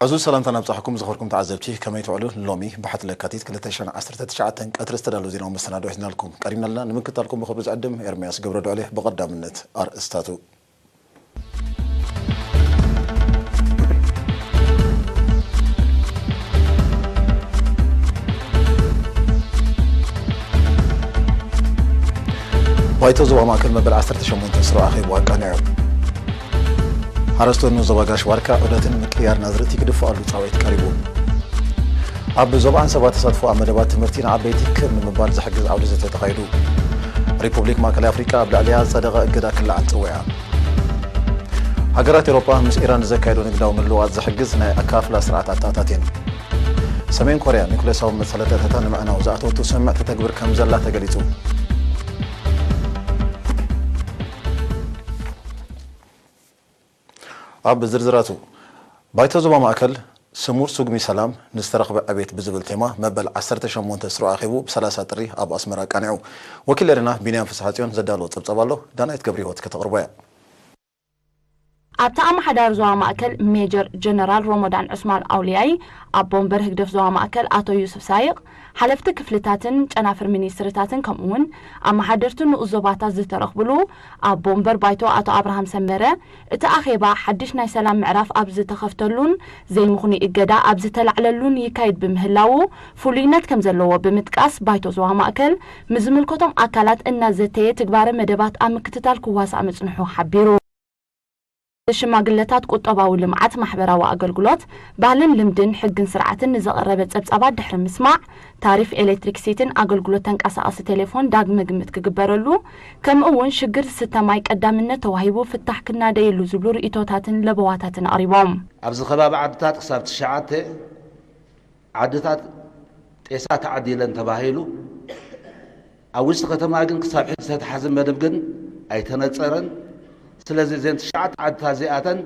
እዚ ሰላምታ ናብጻሕኩም ዝኸርኩም ተዓዘብቲ ከመይ ትውዕሉ? ሎሚ ብሓቲ ለካቲት ክልተ ሽሕን ዓሰርተ ትሽዓተን ቀትሪ ዝተዳለወ ዜናዊ መሰናዶ ሒዝናልኩም ቀሪብና ኣለና። ንምክታልኩም ብኽብሪ ዝዕድም ኤርምያስ ገብረ ዱዕሌ። ብቐዳምነት ኣርእስታቱ። ባይቶ ዞባ ማእከል መበል ዓሰርተ ሸሞንተ ስሩዕ ኣኼቡ ኣቃኒዑ። ሓረስቶት ንዞባ ጋሽ ባርካ ዑደትን ምቅያር ናዝርእቲ ክድፍኣሉ ጻውዒት ቀሪቡ። ኣብ ዞባ ዓንሰባ ተሳትፎ ኣብ መደባት ትምህርቲ ንዓበይቲ ክብ ንምባል ዝሕግዝ ዓውዲ ዘተ ተኻይዱ። ሪፑብሊክ ማእከላይ ኣፍሪቃ ኣብ ልዕሊኣ ዝጸደቐ እገዳ ክለዓል ጽውያ። ሃገራት ኤውሮጳ ምስ ኢራን ዘካየዶ ንግዳዊ ምልውዋጥ ዝሕግዝ ናይ ኣካፍላ ስርዓት ኣተኣታትየን። ሰሜን ኮርያ ኒኩሌሳዊ መሰለጠተታ ንምዕናው ዝኣተወቶ ስምምዕ ተተግብር ከም ዘላ ተገሊጹ። ኣብ ዝርዝራቱ፣ ባይቶ ዞባ ማእከል ስሙር ስጉሚ ሰላም ንዝተረኽበ ዕቤት ብዝብል ቴማ መበል ዓሰርተ ሸሞንተ ስሩዕ ኣኼቡ ብ ሰላሳ ጥሪ ኣብ ኣስመራ ኣቃኒዑ። ወኪል ኤረና ቢንያም ፍስሓጽዮን ዘዳለዎ ጸብጻብ ኣሎ፣ ዳናይት ገብረህይወት ከተቕርቦ እያ። ኣብቲ ኣመሓዳሪ ዞባ ማእከል ሜጀር ጀነራል ሮሞዳን ዑስማን ኣውልያይ፣ ኣቦ ወንበር ህግደፍ ዞባ ማእከል ኣቶ ዩሱፍ ሳይቕ፣ ሓለፍቲ ክፍልታትን ጨናፍር ሚኒስትርታትን ከምኡ'ውን ኣመሓደርቲ ንኡስ ዞባታት ዝተረኽብሉ ኣቦ ወንበር ባይቶ ኣቶ ኣብርሃም ሰመረ፣ እቲ ኣኼባ ሓድሽ ናይ ሰላም ምዕራፍ ኣብ ዝተኸፍተሉን ዘይምኽኑይ እገዳ ኣብ ዝተላዕለሉን ይካየድ ብምህላዉ ፍሉይነት ከም ዘለዎ ብምጥቃስ፣ ባይቶ ዞባ ማእከል ምስ ዝምልከቶም ኣካላት እናዘተየ ትግባረ መደባት ኣብ ምክትታል ክዋሳእ ምጽንሑ ሓቢሩ። ሽማግለታት ቁጠባዊ ልምዓት፣ ማሕበራዊ ኣገልግሎት፣ ባህልን ልምድን፣ ሕግን ስርዓትን ንዘቐረበ ጸብጻባት ድሕሪ ምስማዕ፣ ታሪፍ ኤሌክትሪክሲቲን ኣገልግሎት ተንቀሳቓሲ ቴሌፎን ዳግመ ግምት ክግበረሉ፣ ከምኡ እውን ሽግር ዝስተ ማይ ቀዳምነት ተዋሂቡ ፍታሕ ክናደየሉ ዝብሉ ርእይቶታትን ለበዋታትን ኣቕሪቦም። ኣብዚ ከባቢ ዓድታት ክሳብ ትሽዓተ ዓድታት ጤሳ ተዓዲለን ተባሂሉ። ኣብ ውሽጢ ከተማ ግን ክሳብ ሕጂ ዝተተሓዘ መደብ ግን ኣይተነጸረን። ስለዚ እዘን ትሽዓተ ዓድታት እዚኣተን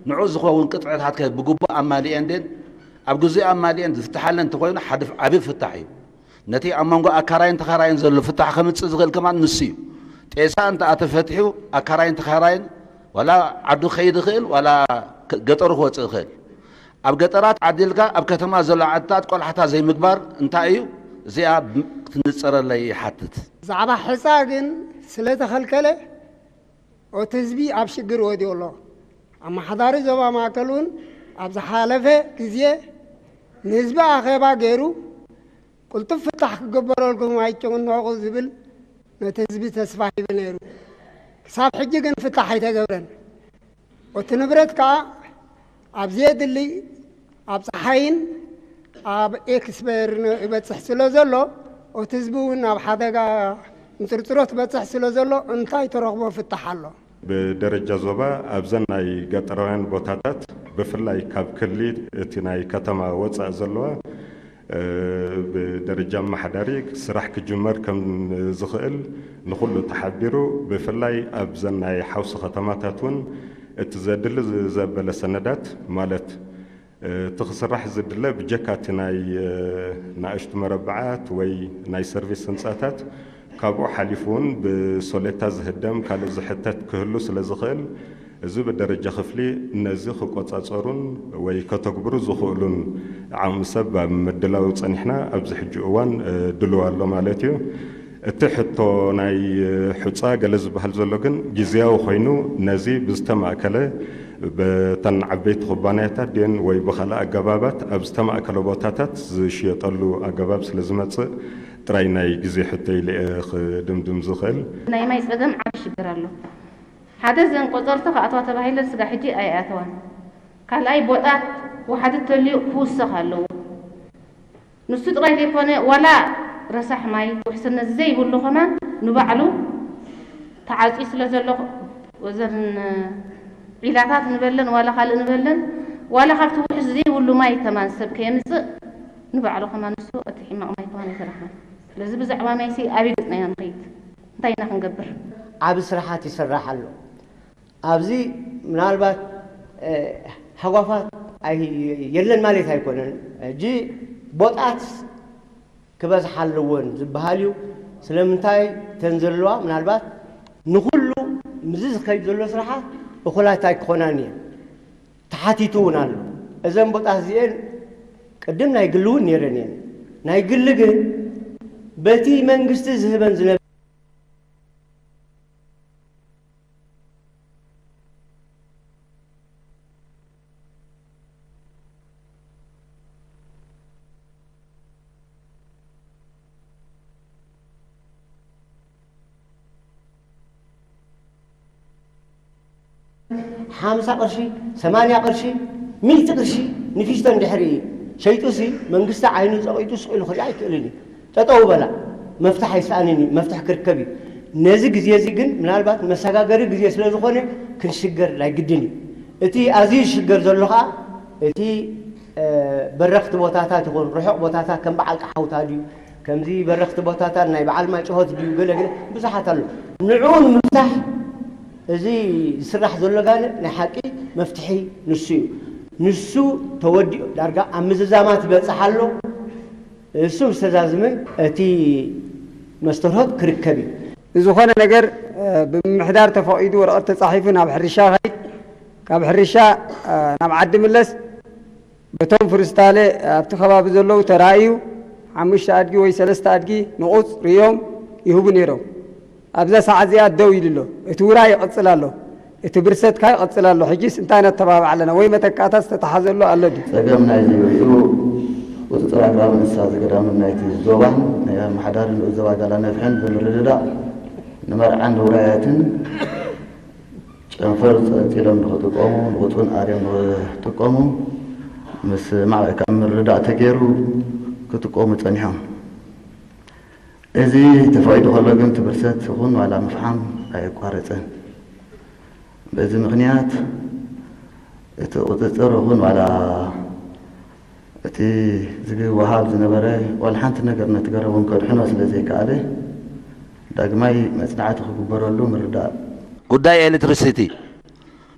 ንዑ ዝኸውን ቅጥዕታት ከ ብግቡእ ኣማሊኤን ድየን? ኣብ ግዜኡ ኣማሊኤን ዝፍትሓለን እንተኾይኑ ሓደ ዓቢ ፍታሕ እዩ። ነቲ ኣብ መንጎ ኣካራይን ተኻራይን ዘሎ ፍታሕ ከምጽእ ዝኽእል ከማን ንሱ እዩ። ጤሳ እንተ ኣተፈቲሑ ኣካራይን ተኻራይን ዋላ ዓዱ ክኸይድ ይኽእል፣ ዋላ ገጠሩ ክወጽእ ይኽእል። ኣብ ገጠራት ዓዲልካ ኣብ ከተማ ዘሎ ዓድታት ቆላሕታ ዘይምግባር እንታይ እዩ? እዚኣ ክትንጸረለይ ይሓትት። ብዛዕባ ሕጻ ግን ስለ ተኸልከለ እቲ ህዝቢ ኣብ ሽግር ወዲቑ ኣሎ። ኣመሓዳሪ ዞባ ማእከል እውን ኣብ ዝሓለፈ ግዜ ንህዝቢ ኣኼባ ገይሩ ቅልጡፍ ፍታሕ ክግበረልኩም ኣይጨንቑ ዝብል ነቲ ህዝቢ ተስፋ ሂቡ ነይሩ። ክሳብ ሕጂ ግን ፍታሕ ኣይተገብረን። እቲ ንብረት ከኣ ኣብ ዘየድሊ ኣብ ጸሓይን ኣብ ኤክስፐርን ይበጽሕ ስለ ዘሎ፣ እቲ ህዝቢ እውን ኣብ ሓደጋ ምጽርጽሮት ይበጽሕ ስለ ዘሎ እንታይ ተረኽቦ ፍታሕ ኣሎ? ብደረጃ ዞባ ኣብዘን ናይ ገጠራውያን ቦታታት ብፍላይ ካብ ክሊ እቲ ናይ ከተማ ወጻእ ዘለዋ ብደረጃ ኣመሓዳሪ ስራሕ ክጅመር ከም ዝኽእል ንኹሉ ተሓቢሩ፣ ብፍላይ ኣብዘን ናይ ሓውሲ ከተማታት እውን እቲ ዘድሊ ዘበለ ሰነዳት ማለት እቲ ክስራሕ ዝድለ ብጀካ እቲ ናይ ናእሽቱ መረብዓት ወይ ናይ ሰርቪስ ህንፃታት ካብኡ ሓሊፉ እውን ብሶሌታ ዝህደም ካልእ ዝሕተት ክህሉ ስለ ዝኽእል እዚ ብደረጃ ክፍሊ ነዚ ክቆጻጸሩን ወይ ከተግብሩ ዝኽእሉን ዓቕሚ ሰብ ኣብ ምድላው ጸኒሕና ኣብዚ ሕጂ እዋን ድሉው ኣሎ ማለት እዩ። እቲ ሕቶ ናይ ሑጻ ገለ ዝበሃል ዘሎ ግን ግዝያዊ ኮይኑ ነዚ ብዝተማእከለ በተን ዓበይቲ ኩባንያታት ድየን ወይ ብኻልእ ኣገባባት ኣብ ዝተማእከለ ቦታታት ዝሽየጠሉ ኣገባብ ስለ ዝመጽእ ጥራይ ናይ ግዜ ሕቶ ኢለ እየ ክድምድም ዝኽእል። ናይ ማይ ጸገም ዓቢ ሽግር ኣሎ። ሓደ ዘን ቆጸርቲ ክኣትዋ ተባሂለ ስጋ ሕጂ ኣይኣተዋን። ካልኣይ ቦጣት ወሓዲ ተልዩ ክውሰኽ ኣለዎ። ንሱ ጥራይ ዘይኮነ ዋላ ረሳሕ ማይ ውሕስነት ዘይብሉ ከማን ንባዕሉ ተዓጽዩ ስለ ዘሎ ወዘን ዒላታት ንበለን ዋላ ካልእ ንበለን ዋላ ካብቲ ውሕስ ዘይብሉ ማይ ከማን ሰብ ከየምጽእ ንባዕሉ ከማን ንሱ እቲ ሕማቕ ማይ ከማን ኣይተረኽበን። ስለዚ ብዛዕባ ማይሲ ኣበይ ገጽና ኢና ንኸይድ? እንታይ ኢና ክንገብር? ዓቢ ስራሓት ይስራሕ ኣሎ። ኣብዚ ምናልባት ሃጓፋት የለን ማለት ኣይኮነን። ሕጂ ቦጣት ክበዝሓ ኣለወን ዝበሃል እዩ። ስለምንታይ ተን ዘለዋ ምናልባት ንኹሉ ምዚ ዝኸይድ ዘሎ ስራሓት እኹላት ኣይክኾናን እየን። ተሓቲቱ እውን ኣሎ። እዘን ቦታት እዚኤን ቅድም ናይ ግሊ እውን ነይረን እየን። ናይ ግሊ ግን በቲ መንግስቲ ዝህበን ዝነበረ ሓምሳ ቅርሺ፣ ሰማንያ ቅርሺ፣ ሚእቲ ቅርሺ ንፊስቶ እንድሕሪ ሸይጡሲ መንግስቲ ዓይኑ ፀቒጡ ስቕ ኢሉ ክሪኣ ኣይክእልን እዩ። ጠጠው በላ፣ መፍትሕ ኣይሰኣንን እዩ፣ መፍትሕ ክርከብ እዩ። ነዚ ግዜ እዚ ግን ምናልባት መሰጋገሪ ግዜ ስለ ዝኾነ ክንሽገር ናይ ግድን እዩ። እቲ ኣዝዩ ዝሽገር ዘሎ ኸዓ እቲ በረኽቲ ቦታታት ይኹን ርሑቕ ቦታታት ከም በዓል ቀሓውታ ድዩ፣ ከምዚ በረኽቲ ቦታታት ናይ በዓል ማይ ጭሆት ድዩ፣ ገለ ገለ ብዙሓት ኣሎ። ንዕኡ ንምፍታሕ እዚ ዝስራሕ ዘሎ ጋነ ናይ ሓቂ መፍትሒ ንሱ እዩ። ንሱ ተወዲኡ ዳርጋ ኣብ ምዝዛማት ይበጽሕ ኣሎ። እሱ ዝተዛዝመ እቲ መስተርሆት ክርከብ እዩ። ዝኾነ ነገር ብምምሕዳር ተፈቒዱ ወረቐት ተጻሒፉ ናብ ሕርሻ ኸይድ፣ ካብ ሕርሻ ናብ ዓዲ ምለስ፣ በቶም ፍርስታለ ኣብቲ ከባቢ ዘለዉ ተራእዩ ሓሙሽተ ኣድጊ ወይ ሰለስተ ኣድጊ ንቑጽ ርእዮም ይህቡ ነይሮም። ኣብዛ ሰዓት እዚኣ ደው ኢሉ ኣሎ። እቲ ውራይ ይቕጽል ኣሎ። እቲ ብርሰትካ ይቕጽል ኣሎ። ሕጂስ እንታይ ነተባብዕ ኣለና? ወይ መተካእታት ዝተተሓዘሉ ኣሎ ድዩ? ጸገም ናይዚ ርእዩ ቁጽጽር ኣግራብ እንስሳ ዘገዳምን ናይቲ ዞባን ናይ ኣመሓዳሪ ንኡስ ዞባ ጋላ ነፍሕን ብምርድዳእ ንመርዓን ንውራያትን ጨንፈር ጸንጺሎም ንኽጥቀሙ፣ ንቑጽን ኣርዮም ንኽጥቀሙ ምስ ማዕበእካ ምርዳእ ተገይሩ ክጥቀሙ ጸኒሖም። እዚ ተፈቒዱ ከሎ ግን ትብርሰት ይኹን ዋላ ምፍሓም ኣየቋረጸን። በዚ ምኽንያት እቲ ቁጽጽር ይኹን ዋላ እቲ ዝወሃብ ዝነበረ ዋላ ሓንቲ ነገር ነቲ ገረቦም ከድሕኖ ስለ ዘይከኣለ ዳግማይ መጽናዕቲ ክግበረሉ ምርዳእ። ጉዳይ ኤሌክትሪሲቲ፣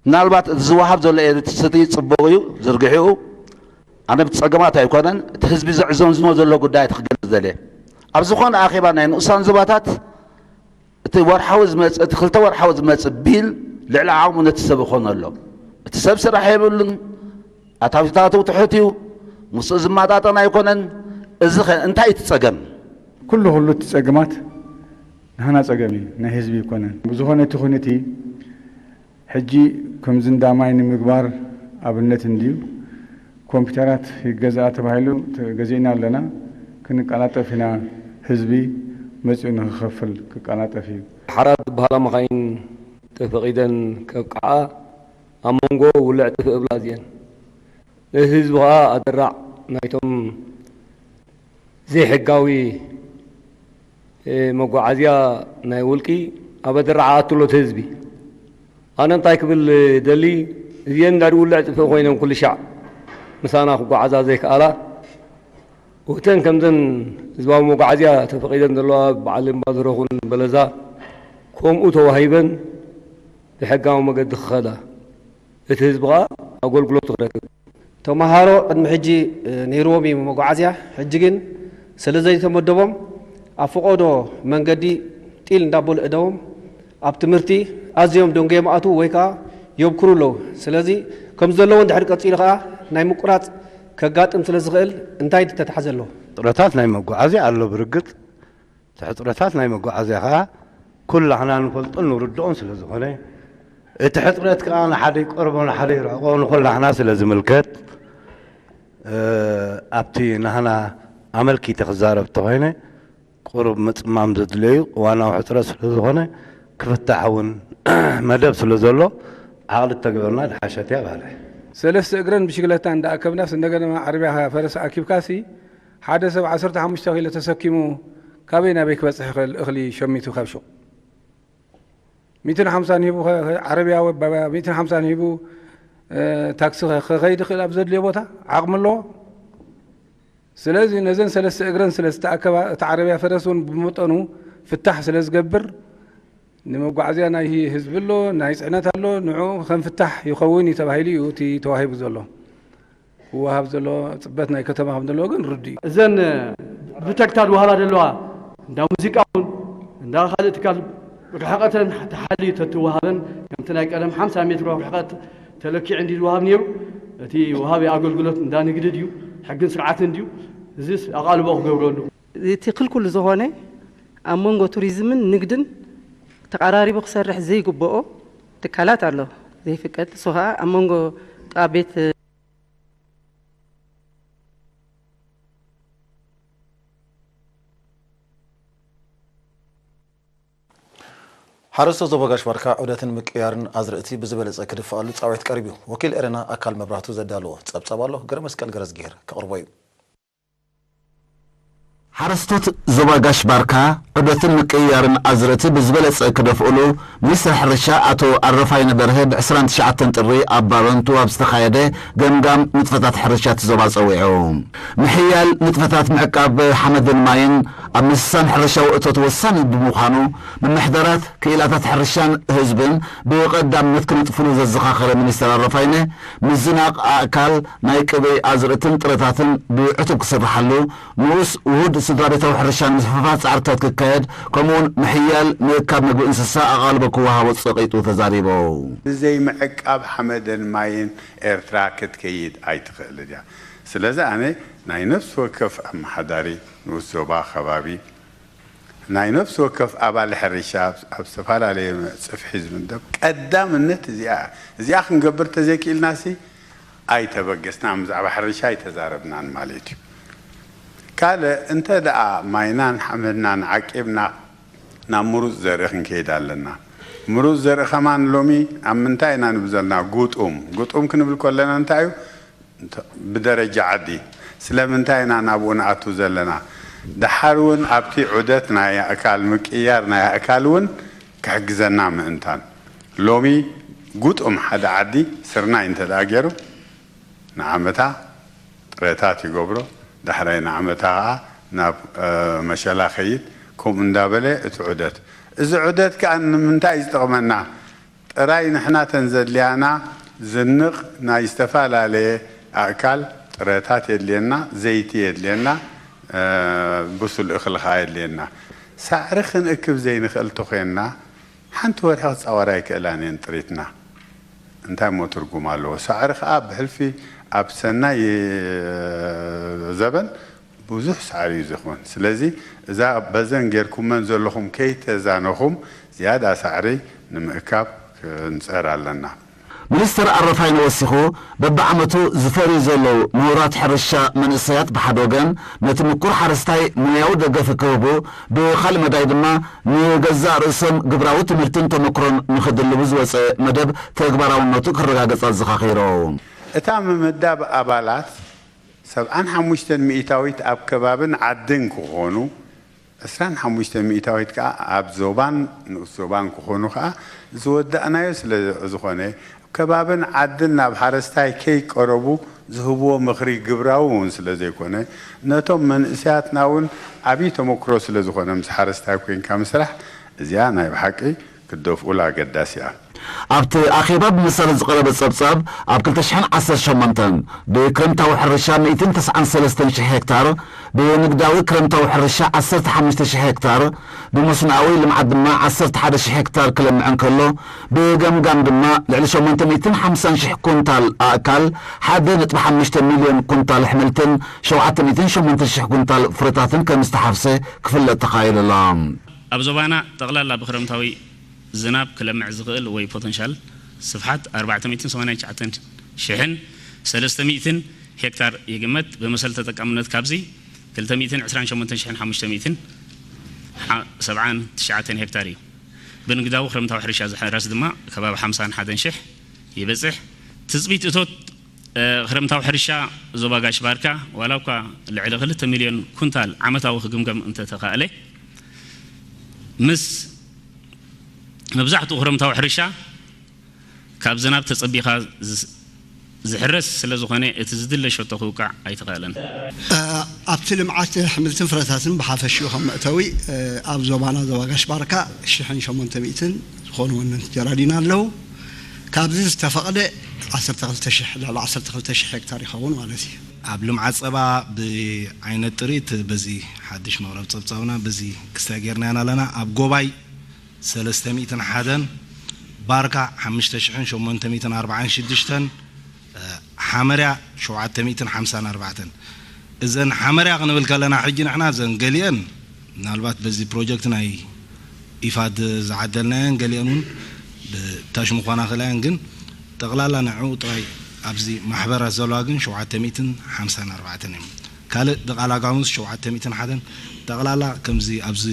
ምናልባት እቲ ዝወሃብ ዘሎ ኤሌክትሪሲቲ ጽቡቕ እዩ ዝርግሒኡ። ኣነ ብጸገማት ኣይኮነን፣ እቲ ህዝቢ ዘዕዘምዝሞ ዘሎ ጉዳይ እቲ ክገልጽ ደልየ። ኣብ ዝኾነ ኣኼባ ናይ ንኡሳን ዞባታት እቲ ወርሓዊ ዝመጽእ፣ እቲ ክልተ ወርሓዊ ዝመጽእ ቢል ልዕሊ ዓቕሙ ነቲ ሰብ ይኾኖ ኣሎ። እቲ ሰብ ስራሕ የብሉን፣ ኣታዊታቱ ትሑት እዩ፣ ምስኡ ዝመጣጠን ኣይኮነን። እዚ ኸ እንታይ እቲ ጸገም? ኩሉ ኩሉ እቲ ጸገማት ናህና ጸገም እዩ፣ ናይ ህዝቢ ኣይኮነን። ብዝኾነ እቲ ኩነቲ ሕጂ ከምዚ እንዳ ማይ ንምግባር ኣብነት እንድዩ። ኮምፒውተራት ይገዝኣ ተባሂሉ ተ-፣ ገዚእና ኣለና። ክንቀላጠፍ ኢና፣ ህዝቢ መጺኡ ንኽኸፍል ክቀላጠፍ እዩ። ሓራት ዝበሃላ መኻይን ተፈቒደን ከብቅዓ ኣብ መንጎ ውልዕ ጥፍእ እብላ እዚአን። ነዚ ህዝቢ ኸዓ ኣደራዕ ናይቶም ዘይሕጋዊ፣ እ፣ መጓዓዝያ ናይ ውልቂ ኣብ ኣደራዕ ኣትሎ እቲ ህዝቢ። ኣነ እንታይ ክብል ደሊ፣ እዚአን እንዳ ውልዕ ጥፍእ ኮይነን ኩሉ ሻዕ ምሳና ክጓዓዛ ዘይከኣላ፣ እተን ከምዘን ህዝባዊ መጓዓዝያ ተፈቒደን ዘለዋ በዓል እምባዝሮኹን በለዛ ከምኡ ተዋሂበን ብሕጋዊ መገዲ ክኸዳ፣ እቲ ህዝቢ ኸዓ ኣገልግሎቱ ክረክብ። ተመሃሮ ቅድሚ ሕጂ፣ እ፣ ነይርዎም እዩ መጓዓዝያ። ሕጂ ግን ስለ ዘይተመደቦም ኣብ ፈቐዶ መንገዲ ጢል እንዳበሉ እደዎም ኣብ ትምህርቲ ኣዝዮም ደንጎዮም ኣትዉ ወይ ከዓ የብክሩ ኣለዉ። ስለዚ ከም ዘለዎ እንድሕር ቀጺሉ ከዓ ናይ ምቁራጽ ከጋጥም ስለ ዝኽእል እንታይ ተተሓዘ ኣሎ? ሕጽረታት ናይ መጓዓዝያ ኣሎ ብርግጽ። እቲ ሕጽረታት ናይ መጓዓዝያ ከኣ ኩላህና ንፈልጦን ንርድኦን ስለ ዝኾነ፣ እቲ ሕጽረት ከኣ ንሓደ ይቀርቦ ንሓደ ይርሕቆ ንኹላህና ስለ ዝምልከት፣ እ፣ ኣብቲ ናህና ኣመልኪተ ክዛረብ እንተኾይነ፣ ቁሩብ ምጽማም ዘድለዩ እዋናዊ ሕጽረት ስለ ዝኾነ፣ ክፍታሕ እውን መደብ ስለ ዘሎ፣ ዓቕሊ እተገበርና ድሓሸት እያ ባለ። ሰለስተ እግረን ብሽግለታ እንዳኣከብናስ እንደገና ዓረብያ ፈረስ ኣኪብካሲ ሓደ ሰብ ዓሰርተ ሓሙሽተ ኪሎ ተሰኪሙ ካበይ ናበይ ክበጽሕ ይኽእል? እኽሊ ሸሚቱ ካብ ሹቕ ሚእትን ሓምሳን ሂቡ ኸ-፣ ኸ-፣ ዓረብያ ወይ ባባ ሚእትን ሓምሳን ሂቡ፣ እ፣ ታክሲ ኸ-፣ ኸኸይድ ይኽእል ኣብ ዘድልዮ ቦታ ዓቕሚ ኣለዎ። ስለዚ ነዘን ሰለስተ እግረን ስለ ዝተኣከባ፣ እቲ ዓረብያ ፈረስ እውን ብመጠኑ ፍታሕ ስለ ዝገብር፣ ንመጓዓዝያ ናይ ህዝቢ ኣሎ፣ ናይ ጽዕነት ኣሎ፣ ንዕኡ ከም ፍታሕ ይኸውን እዩ ተባሂሉ እዩ እቲ ተዋሂቡ ዘሎ። ክወሃብ ዘሎ ጽበት ናይ ከተማ ከም ዘለዎ ግን ርዱእ እዩ። እዘን ብተግታ ዝወሃባ ዘለዋ እንዳ ሙዚቃ እውን እንዳ ካልእ ትካል ርሕቐተን ተሓልዩ ተትወሃበን ከምቲ ናይ ቀደም ሓምሳ ሜትሮ ርሕቐት ተለኪዑ እንዲ ዝወሃብ ነይሩ። እቲ ወሃቢ ኣገልግሎት እንዳ ንግዲ ድዩ፣ ሕግን ስርዓትን ድዩ? እዚስ ኣቓልቦ ክገብረሉ። እቲ ክልኩል ዝኾነ ኣብ መንጎ ቱሪዝምን ንግድን ተቐራሪቡ ክሰርሕ ዘይግብኦ ትካላት ኣሎ። ዘይፍቀድ፣ እሱ ኸዓ ኣብ መንጎ ኣብ ቤት ሓረስቶት ዞባ ጋሽ ባርካ ዑደትን ምቅያርን ኣዝርእቲ ብዝበለፀ ክድፍኣሉ ፃውዒት ቀሪቡ። ወኪል ኤረና ኣካል መብራህቱ ዘዳለዎ ፀብፃብ ኣሎ፣ ገረመስቀል ገረዝጊሄር ከቕርቦ እዩ። ሓረስቶት ዞባ ጋሽ ባርካ ዑደትን ምቅይያርን ኣዝርእቲ ብዝበለፀ ክደፍኡሉ ሚኒስትር ሕርሻ ኣቶ ኣረፋይነ በርሀ ብ ዕስራን ትሽዓተን ጥሪ ኣብ ባረንቱ ኣብ ዝተኻየደ ገምጋም ንጥፈታት ሕርሻ እቲ ዞባ ፀዊዑ። ምሕያል ንጥፈታት ምዕቃብ ሓመድን ማይን ኣብ ምስሳን ሕርሻዊ እቶት ወሳኒ ብምዃኑ፣ ምምሕዳራት፣ ክኢላታት ሕርሻን ህዝብን ብቐዳምነት ክነጥፍሉ ዘዘኻኸረ ሚኒስትር ኣረፋይነ፣ ምዝናቕ ኣእካል ናይ ቅብኢ ኣዝርእትን ጥረታትን ብዕቱብ ክስርሓሉ፣ ንኡስ ውሁድ ስድራ ቤታዊ ሕርሻ ንምስፍፋሕ ፃዕርታት ክካየድ፣ ከምኡውን ምሕያል ምእካብ ምግቢ እንስሳ ኣቓልቦ ክወሃቦ ፀቒጡ ተዛሪቡ። ብዘይ ምዕቃብ ሓመድን ማይን ኤርትራ ክትከይድ ኣይትኽእልን እያ። ስለዚ ኣነ ናይ ነፍሲ ወከፍ ኣመሓዳሪ ንኡስ ዞባ ከባቢ፣ ናይ ነፍሲ ወከፍ ኣባል ሕርሻ ኣብ ኣብ ዝተፈላለየ ጽፍሒ ዝምደብ ቀዳምነት እዚኣ እያ። እዚኣ ክንገብር ተዘይክኢልናሲ ኣይተበገስናን፣ ብዛዕባ ሕርሻ ኣይተዛረብናን ማለት እዩ። ካልእ እንተ ደኣ ማይናን ሓመድናን ዓቂብና ናብ ምሩጽ ዘርኢ ክንከይድ ኣለና። ምሩጽ ዘርኢ ከማን ሎሚ ኣብ ምንታይ ኢና ንብል ዘለና? ጉጡም። ጉጡም ክንብል ከለና እንታይ እዩ? ብደረጃ ዓዲ ስለምንታይ ኢና ናብኡ ንኣቱ ዘለና? ደሓር እውን ኣብቲ ዑደት ናይ ኣእካል ምቅያር ናይ ኣእካል እውን ክሕግዘና ምእንታን። ሎሚ ጉጡም ሓደ ዓዲ ስርናይ እንተ ደኣ ገይሩ ንዓመታ ጥረታት ይገብሮ፣ ዳሕራይ ንዓመታ ኸዓ ናብ መሸላ ኸይድ፣ ከምኡ እንዳበለ እቲ ዑደት። እዚ ዑደት ከኣ ንምንታይ እዩ ዝጠቕመና? ጥራይ ንሕና ተን ዘድልያና ዝንቕ ናይ ዝተፈላለየ ኣእካል ጥረታት የድልየና፣ ዘይቲ የድልየና፣ ብሱል እኽሊ ኸዓ የድልየና። ሳዕሪ ክንእክብ ዘይንኽእል ተኾይንና ሓንቲ ወርሒ ክፃወራ ኣይክእላን እየን ጥሪትና። እንታይ እሞ ትርጉም ኣለዎ? ሳዕሪ ኸዓ ብሕልፊ ኣብ ሰናይ ዘበን ብዙሕ ሳዕሪ እዩ ዝኹን። ስለዚ እዛ በዘን ጌርኩመን ዘለኹም ከይተዛነኹም ዝያዳ ሳዕሪ ንምእካብ ክንጸር ኣለና። ሚኒስትር ኣረፋይነ ወሲኹ፣ በብዓመቱ ዝፈርዩ ዘለዉ ምሁራት ሕርሻ መንእሰያት ብሓደ ወገን፣ ነቲ ምኩር ሓረስታይ ሞያዊ ደገፍ ክህቡ፣ ብኻልእ መዳይ ድማ ንገዛእ ርእሶም ግብራዊ ትምህርትን ተመክሮን ንኽድልቡ ዝወጸ መደብ ተግባራውነቱ ክረጋገጽ ኣዘኻኺሩ። እታ ምምዳብ ኣባላት ሰብዓን ሓሙሽተን ሚእታዊት ኣብ ከባብን ዓድን ክኾኑ፣ ዕስራን ሓሙሽተ ሚእታዊት ከኣ ኣብ ዞባን ንኡስ ዞባን ክኾኑ ከኣ ዝወዳእናዮ ስለ ዝኾነ፣ ኣብ ከባብን ዓድን ናብ ሓረስታይ ከይቀረቡ ዝህብዎ ምኽሪ ግብራዊ እውን ስለ ዘይኮነ፣ ነቶም መንእሰያትና እውን ዓብዪ ተመክሮ ስለ ዝኾነ ምስ ሓረስታይ ኮይንካ ምስራሕ እዚኣ ናይ ብሓቂ ክትደፍኡላ ኣገዳሲ እያ። ኣብቲ ኣኼባ ብመሰረት ዝቐረበ ጸብጻብ፣ ኣብ ክልተ ሽሕን ዓሰርተ ሸሞንተን ብክረምታዊ ሕርሻ ሚእትን ተስዓን ሰለስተን ሽሕ ሄክታር፣ ብንግዳዊ ክረምታዊ ሕርሻ ዓሰርተ ሓሙሽተ ሽሕ ሄክታር፣ ብመስኖኣዊ ልምዓት ድማ ዓሰርተ ሓደ ሽሕ ሄክታር ክለምዕ እንከሎ፣ ብገምጋም ድማ ልዕሊ ሸሞንተ ሚእትን ሓምሳን ሽሕ ኩንታል ኣእካል፣ ሓደ ነጥቢ ሓሙሽተ ሚልዮን ኩንታል ኣሕምልትን ሸውዓተ ሚእትን ሸሞንተ ሽሕ ኩንታል ፍረታትን ከም ዝተሓፍሰ ክፍለጥ ተኻኢሉ ኣሎ። ኣብ ዞባና ጠቕላላ ብክረምታዊ ዝናብ ክለምዕ ዝኽእል ወይ ፖተንሻል ስፍሓት ኣርባዕተ ሚእትን ሰማንያን ትሽዓተን ሽሕን ሰለስተ ሚእትን ሄክታር ይግመት። ብመሰል ተጠቃምነት ካብዚ ክልተ ሚእትን ዕስራን ሸሞንተን ሽሕን ሓሙሽተ ሚእትን ሰብዓን ትሽዓተን ሄክታር እዩ። ብንግዳዊ ክረምታዊ ሕርሻ ዝሕረስ ድማ ከባቢ ሓምሳን ሓደን ሽሕ ይበጽሕ። ትጽቢት እቶት ክረምታዊ ሕርሻ ዞባ ጋሽ ባርካ ዋላ እኳ ልዕሊ ክልተ ሚልዮን ኩንታል ዓመታዊ ክግምገም እንተተኻእለ፣ ምስ መብዛሕትኡ ክረምታዊ ሕርሻ ካብ ዝናብ ተጸቢኻ ዝሕረስ ስለ ዝኾነ፣ እቲ ዝድለ ሸቶ ክውቃዕ ኣይተኻእለን። ኣብቲ ልምዓት ኣሕምልትን ፍረታትን ብሓፈሽኡ ከም መእተዊ፣ ኣብ ዞባና ዞባ ጋሽ ባርካ ሽሕን ሸሞንተ ሚእትን ዝኾኑ ወነንቲ ጀራዲን ኣለዉ። ካብዚ ዝተፈቕደ ዓሰርተ ክልተ ሽሕ፣ ልዕሊ ዓሰርተ ክልተ ሽሕ ሄክታር ይኸውን ማለት እዩ። ኣብ ልምዓት ጸባ ብዓይነት ጥሪት በዚ ሓድሽ መቕረብ ጸብጻብና በዚ ክስታይ ጌርናያን ኣለና። ኣብ ጎባይ ሰለስተ ሚእትን ሓደን፣ ባርካ ሓሙሽተ ሽሕን ሸሞንተ ሚእትን ኣርባዓን ሽዱሽተን፣ ሓመርያ ሸውዓተ ሚእትን ሓምሳን ኣርባዕተን። እዘን ሓመርያ ክንብል ከለና ሕጂ ንሕና እዘን ገሊአን ምናልባት በዚ ፕሮጀክት ናይ ኢፋድ ዝዓደልናየን ገሊአን እውን ብታሽ ምዃና ክእላየን፣ ግን ጠቕላላ ንዕኡ ጥራይ ኣብዚ ማሕበራት ዘለዋ ግን ሸውዓተ ሚእትን ሓምሳን ኣርባዕተን እዮም። ካልእ ድቓላ ጋሙስ ሸውዓተ ሚእትን ሓደን፣ ጠቕላላ ከምዚ ኣብዚ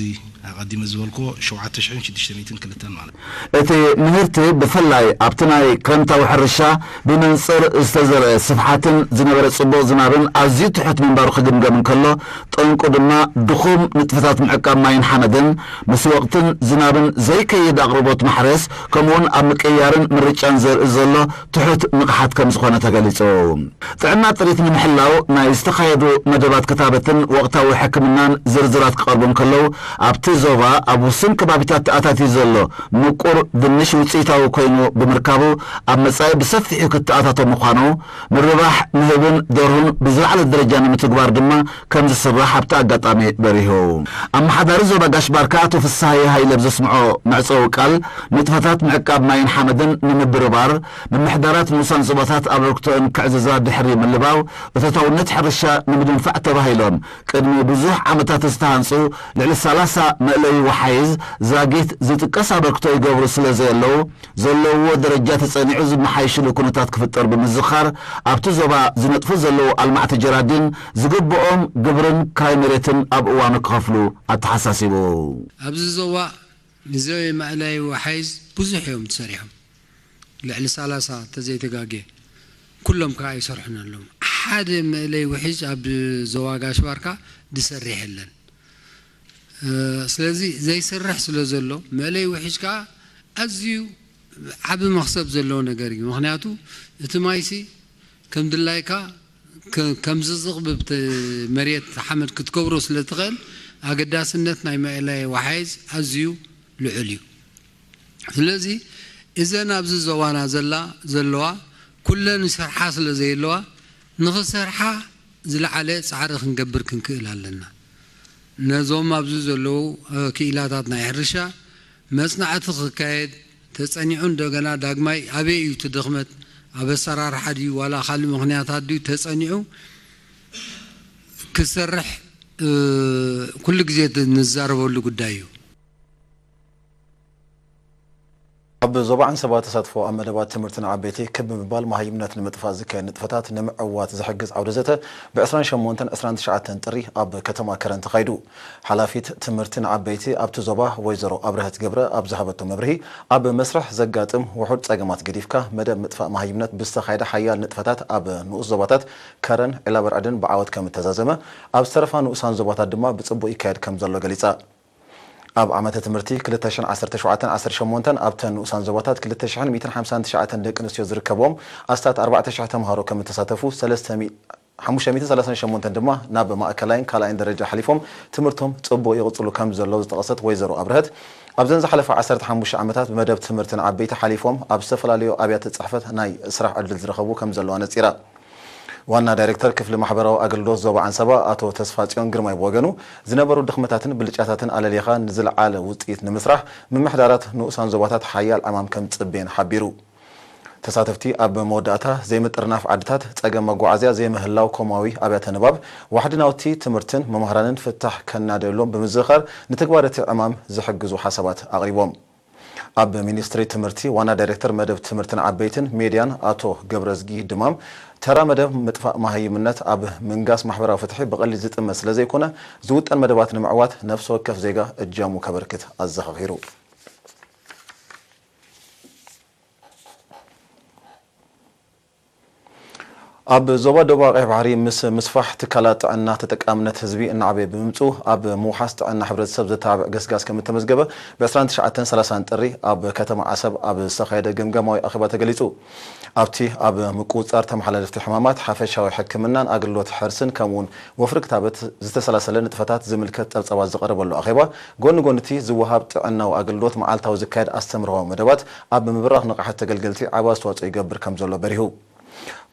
ኣቐዲመ ዝበልክዎ ሸውዓተ ሽሕን ሽዱሽተ ሚእትን ክልተን ማለት እዩ። እቲ ምህርቲ ብፍላይ ኣብቲ ናይ ክረምታዊ ሕርሻ ብመንጽር ዝተዘርአ ስፍሓትን ዝነበረ ጽቡቕ ዝናብን ኣዝዩ ትሑት ምንባሩ ክግምገም እንከሎ፣ ጠንቁ ድማ ድኹም ንጥፈታት ምዕቃብ ማይን ሓመድን፣ ምስ ወቕትን ዝናብን ዘይከይድ ኣቕርቦት ማሕረስ፣ ከምኡውን ኣብ ምቅያርን ምርጫን ዘርኢ ዘሎ ትሑት ንቕሓት ከም ዝኾነ ተገሊጹ። ጥዕና ጥሪት ንምሕላው ናይ ዝተኻየዱ መደባት ክታበትን ወቕታዊ ሕክምናን ዝርዝራት ክቐርቡ እንከለዉ፣ ኣብቲ ዞባ ኣብ ውሱን ከባቢታት ተኣታትዩ ዘሎ ምቁር ድንሽ ውጽኢታዊ ኮይኑ ብምርካቡ፣ ኣብ መጻኢ ብሰፊሑ ክተኣታቶ ምዃኑ፣ ምርባሕ ንህብን ደርሁን ብዝለዓለ ደረጃ ንምትግባር ድማ ከም ዝስራሕ ኣብቲ ኣጋጣሚ በሪሁ። ኣመሓዳሪ ዞባ ጋሽ ባርካ ኣቶ ፍስሃየ ሃይለ ብዘስምዖ መዕጸዊ ቃል፣ ንጥፈታት ምዕቃብ ማይን ሓመድን ንምብርባር፣ ምምሕዳራት ንኡሳን ዞባታት ኣበርክቶአን ክዕዝዛ ድሕሪ ምልባው፣ እቶታውነት ሕርሻ ንምድንፋዕ ተባሂሎም ቅድሚ ብዙሕ ዓመታት ዝተሃንጹ ልዕሊ ሰላሳ መእለዪ ወሓይዝ ዛጊት ዝጥቀስ ኣበርክቶ ይገብሩ ስለ ዘየለዉ፣ ዘለውዎ ደረጃ ተጸኒዑ ዝመሓየሽሉ ኩነታት ክፍጠር ብምዝኻር፣ ኣብቲ ዞባ ዝነጥፉ ዘለዉ ኣልማዕቲ ጀራዲን ዝግብኦም ግብርን ክራይ መሬትን ኣብ እዋኑ ክኸፍሉ ኣተሓሳሲቡ። ኣብዚ ዞባ ንዘይ መእለዪ ወሓይዝ ብዙሕ እዮም ተሰሪሖም። ልዕሊ ሰላሳ እንተዘይተጋግየ፣ ኩሎም ከኣ ይሰርሑን ኣለዉ። ሓደ መእለይ ውሒዝ ኣብ ዞባ ጋሽ ባርካ ዝሰርሕ የለን። እ፣ ስለዚ ዘይሰርሕ ስለ ዘሎ፣ መእለይ ውሒዝ ከኣ ኣዝዩ ዓቢ መኽሰብ ዘለዎ ነገር እዩ። ምኽንያቱ እቲ ማይሲ ከም ድላይካ ከ-፣ ከም ዝዝቕብብ ተ-፣ መሬት ሓመድ ክትገብሮ ስለ ትኽእል፣ ኣገዳስነት ናይ መእለይ ወሓይዝ ኣዝዩ ልዑል እዩ። ስለዚ እዘን ኣብዚ ዞባና ዘላ፣ ዘለዋ፣ ኩለን ይሰርሓ ስለ ዘየለዋ፣ ንኽሰርሓ ዝለዓለ ጻዕሪ ክንገብር ክንክእል ኣለና። ነዞም ኣብዚ ዘለዉ፣ እ፣ ክኢላታት ናይ ሕርሻ መጽናዕቲ ክካየድ ተጸኒዑ፣ እንደገና ዳግማይ ኣበይ እዩ እቲ ድኽመት፣ ኣብ ኣሰራርሓ ድዩ ዋላ ካልእ ምኽንያታት ድዩ ተጸኒዑ ክሰርሕ፣ እ፣ ኩሉ ግዜ ንዛረበሉ ጉዳይ እዩ። ኣብ ዞባ ዓንሰባ ተሳትፎ ኣብ መደባት ትምህርቲ ንዓበይቲ ክብ ብምባል መሃይምነት ንምጥፋእ ዝካየድ ንጥፈታት ንምዕዋት ዝሕግዝ ዓውደ ዘተ ብ ዕስራን ሸሞንተን ዕስራን ትሽዓተን ጥሪ ኣብ ከተማ ከረን ተኻይዱ። ሓላፊት ትምህርቲ ንዓበይቲ ኣብቲ ዞባ ወይዘሮ ኣብርሀት ገብረ ኣብ ዝሃበቶ መብርሂ፣ ኣብ መስርሕ ዘጋጥም ውሑድ ጸገማት ገዲፍካ መደብ ምጥፋእ መሃይምነት ብዝተኻየደ ሓያል ንጥፈታት ኣብ ንኡስ ዞባታት ከረን ዒላበርዕድን ብዓወት ከም እተዛዘመ፣ ኣብ ዝተረፋ ንኡሳን ዞባታት ድማ ብጽቡቕ ይካየድ ከም ዘሎ ገሊጻ። ኣብ ዓመተ ትምህርቲ ክልተ ሽሕን ዓሰርተ ሸውዓተን ዓሰርተ ሸሞንተን ኣብተን ንኡሳን ዞባታት ክልተ ሽሕን ሚእትን ሓምሳን ትሽዓተን ደቂ ኣንስትዮ ዝርከብዎም ኣስታት ኣርባዕተ ሽሕ ተምሃሮ ከም እተሳተፉ፣ ሰለስተ ሚእቲ፣ ሓሙሽተ ሚእትን ሰላሳን ሸሞንተን ድማ ናብ ማእከላይን ካልኣይን ደረጃ ሓሊፎም ትምህርቶም ጽቡቕ ይቕጽሉ ከም ዘለዉ ዝጠቐሰት ወይዘሮ ኣብርሀት፣ ኣብዘን ዝሓለፋ ዓሰርተ ሓሙሽተ ዓመታት ብመደብ ትምህርቲ ንዓበይቲ ሓሊፎም ኣብ ዝተፈላለዩ ኣብያተ ጽሕፈት ናይ ስራሕ ዕድል ዝረኸቡ ከም ዘለዉ ኣነጺራ። ዋና ዳይሬክተር ክፍሊ ማሕበራዊ ኣገልግሎት ዞባ ዓንሰባ ኣቶ ተስፋጽዮን ግርማይ ብወገኑ፣ ዝነበሩ ድኽመታትን ብልጫታትን ኣለሊኻ ንዝለዓለ ውጽኢት ንምስራሕ ምምሕዳራት ንኡሳን ዞባታት ሓያል ዕማም ከም ዝጽበየን ሓቢሩ። ተሳተፍቲ ኣብ መወዳእታ ዘይምጥርናፍ ዓድታት፣ ጸገም መጓዓዝያ ዘይምህላው ኮማዊ ኣብያተ ንባብ፣ ዋሕዲ ናውቲ ትምህርትን መማህራንን ፍታሕ ከናደየሎም ብምዝኽኻር ንትግባር እቲ ዕማም ዝሕግዙ ሓሳባት ኣቕሪቦም። ኣብ ሚኒስትሪ ትምህርቲ ዋና ዳይሬክተር መደብ ትምህርትን ዓበይትን ሜድያን ኣቶ ገብረዝጊ ድማም፣ ተራ መደብ ምጥፋእ መሃይምነት ኣብ ምንጋስ ማሕበራዊ ፍትሒ ብቐሊል ዝጥመት ስለ ዘይኮነ፣ ዝውጠን መደባት ንምዕዋት ነፍሲ ወከፍ ዜጋ እጃሙ ከበርክት ኣዘኻኺሩ። ኣብ ዞባ ደቡብ ቀይሕ ባሕሪ ምስ ምስፋሕ ትካላት ጥዕና ተጠቃምነት ህዝቢ እናዓበየ ብምምፅኡ፣ ኣብ ምውሓስ ጥዕና ሕብረተሰብ ዘተባብዕ ገስጋስ ከም እተመዝገበ ብ ዕስራን ትሽዓተን ሰላሳን ጥሪ ኣብ ከተማ ዓሰብ ኣብ ዝተኻየደ ገምጋማዊ ኣኼባ ተገሊፁ። ኣብቲ ኣብ ምቁፅፃር ተመሓላለፍቲ ሕማማት፣ ሓፈሻዊ ሕክምናን ኣገልግሎት ሕርስን ከምኡውን ወፍሪ ክታበት ዝተሰላሰለ ንጥፈታት ዝምልከት ፀብፃባት ዝቐረበሉ ኣኼባ፣ ጎኒ ጎኒ እቲ ዝወሃብ ጥዕናዊ ኣገልግሎት መዓልታዊ ዝካየድ ኣስተምህሮዊ መደባት ኣብ ምብራኽ ንቕሓት ተገልገልቲ ዓቢ ኣስተዋፅኦ ይገብር ከም ዘሎ በሪሁ።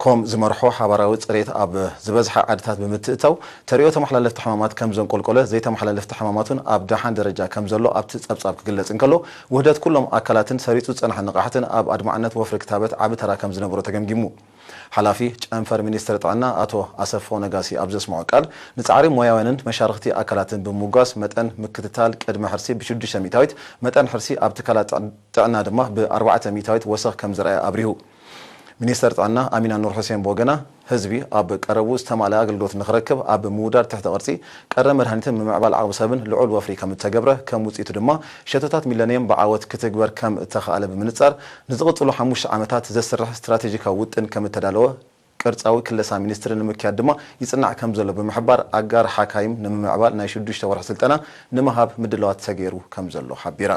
ኮም ዝመርሖ ሓባራዊ ፅሬት ኣብ ዝበዝሓ ዓድታት ብምትእታው፣ ተሪኦ ተመሓላለፍቲ ሕማማት ከም ዘንቆልቆለ፣ ዘይተመሓላለፍቲ ሕማማት እውን ኣብ ደሓን ደረጃ ከም ዘሎ ኣብቲ ፀብፃብ ክግለፅ እንከሎ፣ ውህደት ኩሎም ኣካላትን ሰሪፁ ዝፀንሐ ንቕሓትን ኣብ ኣድማዕነት ወፍሪ ክታበት ዓቢ ተራ ከም ዝነበሮ ተገምጊሙ። ሓላፊ ጨንፈር ሚኒስትሪ ጥዕና ኣቶ ኣሰፋው ነጋሲ ኣብ ዘስምዖ ቃል፣ ንጻዕሪ ሞያውያንን መሻርኽቲ ኣካላትን ብምውጋስ፣ መጠን ምክትታል ቅድመ ሕርሲ ብሽዱሽተ ሚእታዊት፣ መጠን ሕርሲ ኣብ ትካላት ጥዕ-፣ ጥዕና ድማ ብኣርባዕተ ሚእታዊት ወሰኽ ከም ዝረኣየ ኣብሪሁ። ሚኒስተር ጥዕና ኣሚና ኑር ሑሴን ብወገና፣ ህዝቢ ኣብ ቀረቡ ዝተማልአ ኣገልግሎት ንኽረክብ ኣብ ምውዳድ ትሕተ ቅርጺ፣ ቀረብ መድሃኒትን ምምዕባል ዓቕሚ ሰብን ልዑል ወፍሪ ከም እተገብረ፣ ከም ውጽኢቱ ድማ ሸቶታት ሚለንየም ብዓወት ክትግበር ከም እተኻእለ ብምንጻር፣ ንዝቕጽሉ ሓሙሽተ ዓመታት ዘስርሕ ስትራቴጂካዊ ውጥን ከም እተዳለወ፣ ቅርጻዊ ክለሳ ሚኒስትሪ ንምክያድ ድማ ይጽናዕ ከም ዘሎ ብምሕባር፣ ኣጋር ሓካይም ንምምዕባል ናይ ሽዱሽተ ወርሒ ስልጠና ንምሃብ ምድላዋት ተገይሩ ከም ዘሎ ሓቢራ።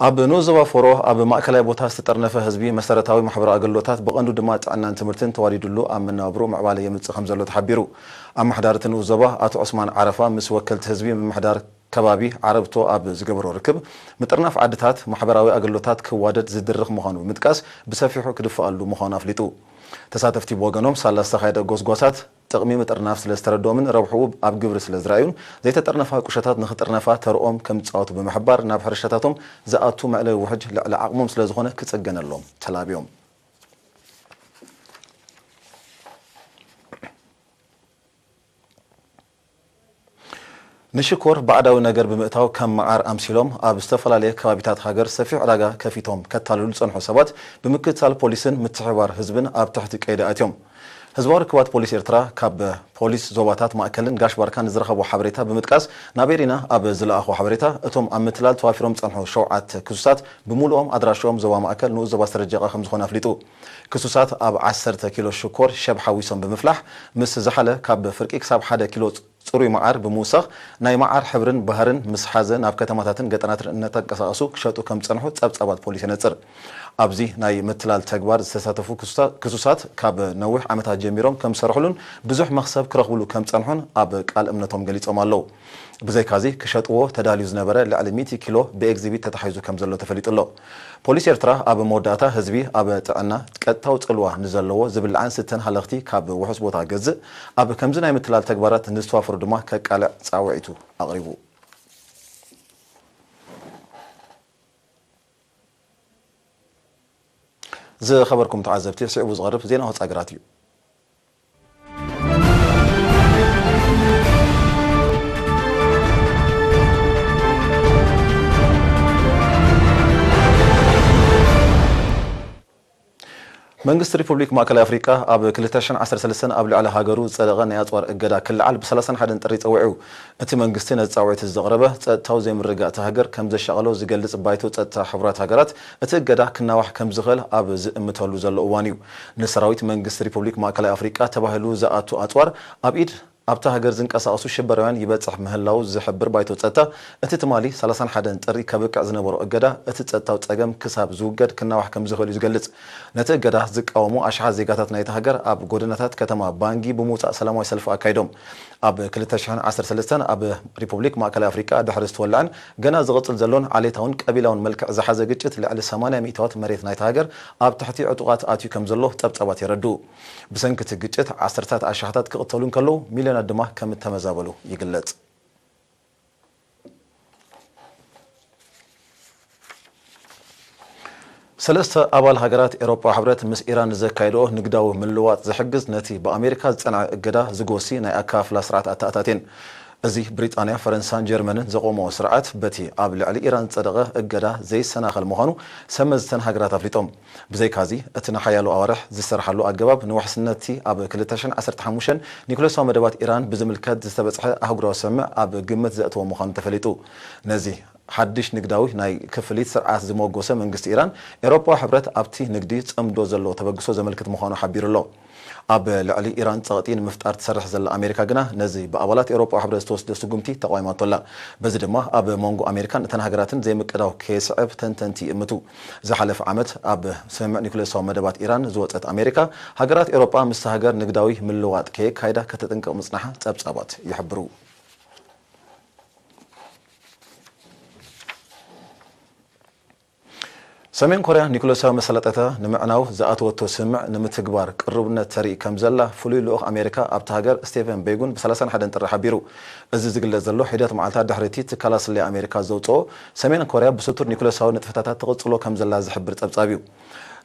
ኣብ ንኡስ ዞባ ፎሮ ኣብ ማእከላይ ቦታ ዝተጠርነፈ ህዝቢ መሰረታዊ ማሕበራዊ ኣገልግሎታት ብቐንዱ ድማ ጥዕናን ትምህርትን ተዋዲድሉ ኣብ መነባብርኡ ምዕባለ የምጽእ ከም ዘሎ ተሓቢሩ። ኣመሓዳሪ እቲ ንኡስ ዞባ ኣቶ ዑስማን ዓረፋ ምስ ወከልቲ ህዝቢ ምምሕዳር ከባቢ ዓረብቶ ኣብ ዝገበሮ ርክብ፣ ምጥርናፍ ዓድታት ማሕበራዊ ኣገልግሎታት ክዋደድ ዝድርኽ ምዃኑ ብምጥቃስ፣ ብሰፊሑ ክድፈኣሉ ምዃኑ ኣፍሊጡ። ተሳተፍቲ ብወገኖም ሳላ ዝተኻየደ ጎስጓሳት ጥቕሚ ምጥርናፍ ስለ ዝተረድኦምን ረብሕኡ ኣብ ግብሪ ስለ ዝረኣዩን፣ ዘይተጠርነፋ ቁሸታት ንኽጥርነፋ ተርኦም ከም ዝጻወቱ ብምሕባር፣ ናብ ሕርሻታቶም ዝኣቱ መዕለቢ ውሕጅ ልዕሊ ዓቕሞም ስለ ዝኾነ ክጽገነሎም ተላብዮም። ንሽኮር ባዕዳዊ ነገር ብምእታው ከም መዓር ኣምሲሎም ኣብ ዝተፈላለየ ከባቢታት ሃገር ሰፊሕ ዕዳጋ ከፊቶም ከታልሉ ዝጸንሑ ሰባት ብምክትታል ፖሊስን ምትሕብባር ህዝብን ኣብ ትሕቲ ቀይዲ ኣትዮም። ህዝባዊ ርክባት ፖሊስ ኤርትራ ካብ ፖሊስ ዞባታት ማእከልን ጋሽ ባርካን ንዝረኸቦ ሓበሬታ ብምጥቃስ፣ ናብ ኤሪና ኣብ ዝለኣኾ ሓበሬታ፣ እቶም ኣብ ምትላል ተዋፊሮም ዝጸንሑ ሸውዓተ ክሱሳት ብምሉኦም ኣድራሽኦም ዞባ ማእከል ንኡስ ዞባ ሰረጀቓ ከም ዝኾነ ኣፍሊጡ። ክሱሳት ኣብ ዓሰርተ ኪሎ ሽኮር ሸብ ሓዊሶም ብምፍላሕ፣ ምስ ዝሓለ ካብ ፍርቂ ክሳብ ሓደ ኪሎ ጽሩይ መዓር ብምውሳኽ፣ ናይ መዓር ሕብርን ባህርን ምስ ሓዘ ናብ ከተማታትን ገጠራትን እናተንቀሳቐሱ ክሸጡ ከም ዝጸንሑ ጸብጻባት ፖሊስ የነጽር። ኣብዚ ናይ ምትላል ተግባር ዝተሳተፉ ክሱሳ-፣ ክሱሳት ካብ ነዊሕ ዓመታት ጀሚሮም ከም ዝሰርሕሉን ብዙሕ መኽሰብ ክረኽብሉ ከም ዝጸንሑን ኣብ ቃል እምነቶም ገሊጾም ኣለዉ። ብዘይካዚ ክሸጥዎ ተዳልዩ ዝነበረ ልዕሊ ሚእቲ ኪሎ ብኤግዚቢት ተታሒዙ ከም ዘሎ ተፈሊጡ ኣሎ። ፖሊስ ኤርትራ ኣብ መወዳእታ ህዝቢ ኣብ ጥዕና ቀጥታዊ ጽልዋ ንዘለዎ ዝብላዕን ስተን ሃለኽቲ ካብ ውሑስ ቦታ ገዝእ፣ ኣብ ከምዚ ናይ ምትላል ተግባራት ንዝተዋፈሩ ድማ ከቃልዕ ጻውዒቱ ኣቕሪቡ። ዝኸበርኩም ተዓዘብቲ፣ ስዒቡ ዝቐርብ ዜና ወጻኢ ሃገራት እዩ። መንግስቲ ሪፑብሊክ ማእከላይ ኣፍሪቃ ኣብ ክልተ ሽሕን ዓሰርተ ሰለስተን ኣብ ልዕሊ ሃገሩ ዝጸደቐ ናይ ኣጽዋር እገዳ ክለዓል ብ ሰላሳን ሓደን ጥሪ ጸዊዑ። እቲ መንግስቲ ነዚ ጻውዒት ዘቕረበ፣ ጸጥታዊ ዘይምርግጋእ እታ ሃገር ከም ዘሻቐሎ ዝገልጽ ባይቶ ጸጥታ ሕቡራት ሃገራት፣ እቲ እገዳ ክናዋሕ ከም ዝኽእል ኣብ ዝእምተሉ ዘሎ እዋን እዩ። ንሰራዊት መንግስቲ ሪፑብሊክ ማእከላይ ኣፍሪቃ ተባሂሉ ዝኣቱ ኣጽዋር ኣብ ኢድ ኣብታ ሃገር ዝንቀሳቐሱ ሽበራውያን ይበጽሕ ምህላዉ ዝሕብር ባይቶ ጸጥታ፣ እቲ ትማሊ ሰላሳን ሓደን ጥሪ ከብቅዕ ዝነበሮ እገዳ፣ እቲ ጸጥታዊ ጸገም ክሳብ ዝውገድ ክናዋሕ ከም ዝኽእል እዩ ዝገልጽ። ነቲ እገዳ ዝቃወሙ ኣሽሓት ዜጋታት ናይታ ሃገር ኣብ ጎደናታት ከተማ ባንጊ ብምውጻእ ሰላማዊ ሰልፊ ኣካይዶም። ኣብ ክልተ ሽሕን ዓሰርተ ሰለስተን ኣብ ሪፑብሊክ ማእከላይ ኣፍሪቃ ድሕሪ ዝተወልዐን ገና ዝቕጽል ዘሎን ዓሌታውን ቀቢላውን መልክዕ ዝሓዘ ግጭት፣ ልዕሊ ሰማንያ ሚእታዎት መሬት ናይታ ሃገር ኣብ ትሕቲ ዕጡቓት ኣትዩ ከም ዘሎ ጸብጻባት የረድኡ። ብሰንኪ እቲ ግጭት ዓሰርታት ኣሽሓታት ክቕተሉ እንከለዉ፣ ሚልዮናት ድማ ከም እተመዛበሉ ይግለጽ። ሰለስተ ኣባል ሃገራት ኤውሮጳ ሕብረት ምስ ኢራን ንዘካየድኦ ንግዳዊ ምልውዋጥ ዝሕግዝ ነቲ ብኣሜሪካ ዝጸንዐ እገዳ ዝጎሲ ናይ ኣከፋፍላ ስርዓት ኣተኣታትየን። እዚ ብሪጣንያ፣ ፈረንሳን ጀርመንን ዘቖምኦ ስርዓት፣ በቲ ኣብ ልዕሊ ኢራን ዝጸደቐ እገዳ ዘይሰናኸል ምዃኑ ሰመዝተን ሃገራት ኣፍሊጦም። ብዘይካዚ፣ እቲ ንሓያሎ ኣዋርሕ ዝሰርሓሉ ኣገባብ ንውሕስነት'ቲ ኣብ ክልተ ሽሕን ዓሰርተ ሓሙሽተን ኒኩለሳዊ መደባት ኢራን ብዝምልከት ዝተበጽሐ ኣህጉራዊ ስምምዕ ኣብ ግምት ዘእተወ ምዃኑ ተፈሊጡ። ነዚ ሓድሽ ንግዳዊ ናይ ክፍሊት ስርዓት ዝመጎሰ መንግስቲ ኢራን፣ ኤውሮጳዊ ሕብረት ኣብቲ ንግዲ ጽምዶ ዘለዎ ተበግሶ ዘመልክት ምዃኑ ሓቢሩ ኣሎ። ኣብ ልዕሊ ኢራን ጸቕጢ ንምፍጣር ትሰርሕ ዘላ ኣሜሪካ ግና፣ ነዚ ብኣባላት ኤውሮጳዊ ሕብረት ዝተወስደ ስጉምቲ ተቓዊማቶ ኣላ። በዚ ድማ፣ ኣብ መንጎ ኣሜሪካን እተን ሃገራትን ዘይምቅዳው ከየስዕብ ተንተንቲ ይእምቱ። ዝሓለፈ ዓመት፣ ኣብ ስምምዕ ኒኩሌሳዊ መደባት ኢራን ዝወጸት ኣሜሪካ፣ ሃገራት ኤውሮጳ ምስታ ሃገር ንግዳዊ ምልውዋጥ ከየካይዳ ከተጠንቅቕ ምጽናሓ ጸብጻባት ይሕብሩ። ሰሜን ኮርያ ኒኩለሳዊ መሰላጠታ ንምዕናው ዝኣተወቶ ስምምዕ ንምትግባር ቅሩብነት ተርኢ ከም ዘላ ፍሉይ ልኡኽ ኣሜሪካ ኣብታ ሃገር ስቴፈን ቤጉን ብ31 ጥሪ ሓቢሩ። እዚ ዝግለጽ ዘሎ ሒደት መዓልታት ድሕሪ እቲ ትካላት ስለያ ኣሜሪካ ዘውጽኦ ሰሜን ኮርያ ብስቱር ኒኩለሳዊ ንጥፈታታ ትቕጽሎ ከም ዘላ ዝሕብር ጸብጻብ እዩ።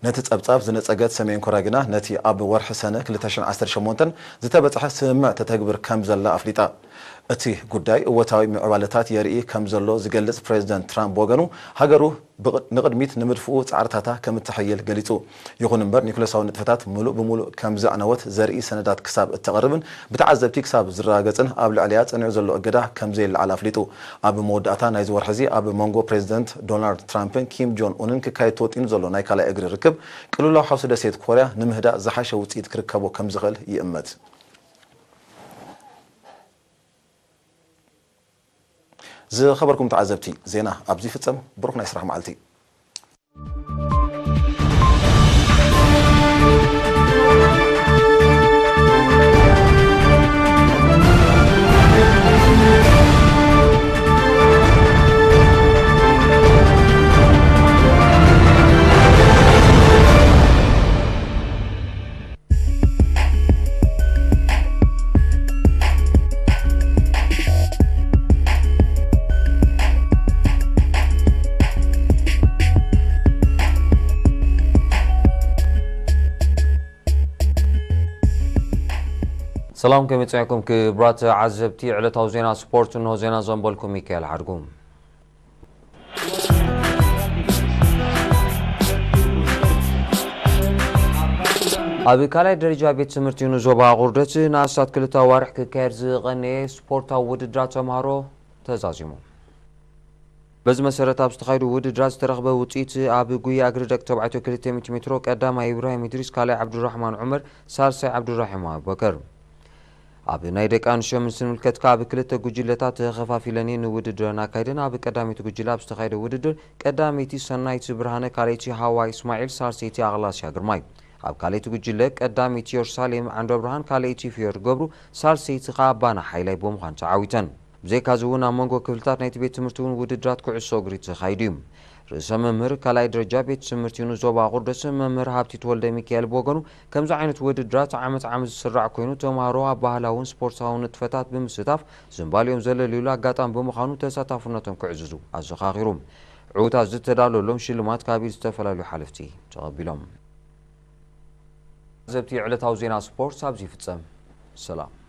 ነቲ ጸብጻብ ዝነጸገት ሰሜን ኮርያ ግና ነቲ ኣብ ወርሒ ሰነ 2018 ዝተበጽሐ ስምምዕ ተተግብር ከም ዘላ ኣፍሊጣ። እቲ ጉዳይ እወታዊ ምዕባለታት የርኢ ከም ዘሎ ዝገልጽ ፕሬዚደንት ትራምፕ ብወገኑ ሃገሩ ብቕ- ንቕድሚት ንምድፍኡ ጻዕርታታ ከም እተሐይል ገሊጹ። ይኹን እምበር ኒኩለሳዊ ንጥፈታት ምሉእ ብምሉእ ከም ዘዕነወት ዘርኢ ሰነዳት ክሳብ እተቐርብን ብተዓዘብቲ ክሳብ ዝረጋገጽን ኣብ ልዕሊያ ጸኒዑ ዘሎ እገዳ ከም ዘይለዓል ኣፍሊጡ። ኣብ መወዳእታ ናይዚ ወርሒ እዚ ኣብ መንጎ ፕሬዚደንት ዶናልድ ትራምፕን ኪም ጆን ኡንን ክካየድ ተወጢኑ ዘሎ ናይ ካልኣይ እግሪ ርክብ ቅልውላው ሓውሲ ደሴት ኮርያ ንምህዳእ ዝሓሸ ውጽኢት ክርከቦ ከም ዝኽእል ይእመት። ዝኸበርኩም ተዓዘብቲ፣ ዜና ኣብዚ ይፍጸም። ብሩኽ ናይ ስራሕ መዓልቲ። ሰላም፣ ከመይ ጸኒሕኩም ክቡራት ተዓዘብቲ ዕለታዊ ዜና ስፖርት? እንሆ ዜና ዘንበልኩም ሚካኤል ሓድጉ። ኣብ ካልኣይ ደረጃ ቤት ትምህርቲ ንዞባ ቁርደት ንኣስታት ክልተ ኣዋርሕ ክካየድ ዝቐነየ ስፖርታዊ ውድድራት ተምሃሮ ተዛዚሙ። በዚ መሰረት ኣብ ዝተኻየዱ ውድድራት ዝተረኽበ ውፅኢት ኣብ ጉያ እግሪ ደቂ ተባዕትዮ 200 ሜትሮ ቀዳማይ ኢብራሂም ኢድሪስ፣ ካልኣይ ዓብዱራሕማን ዑመር፣ ሳልሳይ ዓብዱራሒም ኣቡበከር። ኣብ ናይ ደቂ ኣንስትዮ ምስ ንምልከት ከኣ ኣብ ክልተ ጉጅለታት ተኸፋፊለን እየን ንውድድረን ኣካይደን። ኣብ ቀዳመይቲ ጉጅለ ኣብ ዝተኻየደ ውድድር ቀዳመይቲ ሰናይቲ ብርሃነ፣ ካልኣይቲ ሃዋ እስማዒል፣ ሳልሰይቲ ኣቕላስያ ግርማይ። ኣብ ካልኣይቲ ጉጅለ ቀዳመይቲ የሩሳሌም ዓንዶብርሃን፣ ካልኣይቲ ፍዮሪ ገብሩ፣ ሳልሰይቲ ከኣ ኣባና ሓይላይ ብምዃን ተዓዊተን። ብዘይካዚ እውን ኣብ መንጎ ክፍልታት ናይቲ ቤት ትምህርቲ እውን ውድድራት ኩዕሶ እግሪ ተኻይዱ እዩ። ርእሰ መምህር ካልኣይ ደረጃ ቤት ትምህርቲ ንዞባ ቁርደስ መምህር ሃብቲ ተወልደ ሚካኤል ብወገኑ፣ ከምዚ ዓይነት ውድድራት ዓመት ዓመት ዝስራዕ ኮይኑ፣ ተምሃሮ ኣብ ባህላውን ስፖርታውን ንጥፈታት ብምስታፍ ዝንባሊኦም ዘለልዩሉ ኣጋጣሚ ብምዃኑ ተሳታፍነቶም ክዕዝዙ ኣዘኻኺሩ። ዕውታት ዝተዳለሎም ሽልማት ካብ ኢድ ዝተፈላለዩ ሓለፍቲ ተቐቢሎም። ዘብቲ ዕለታዊ ዜና ስፖርት ኣብዚ ይፍጸም። ሰላም።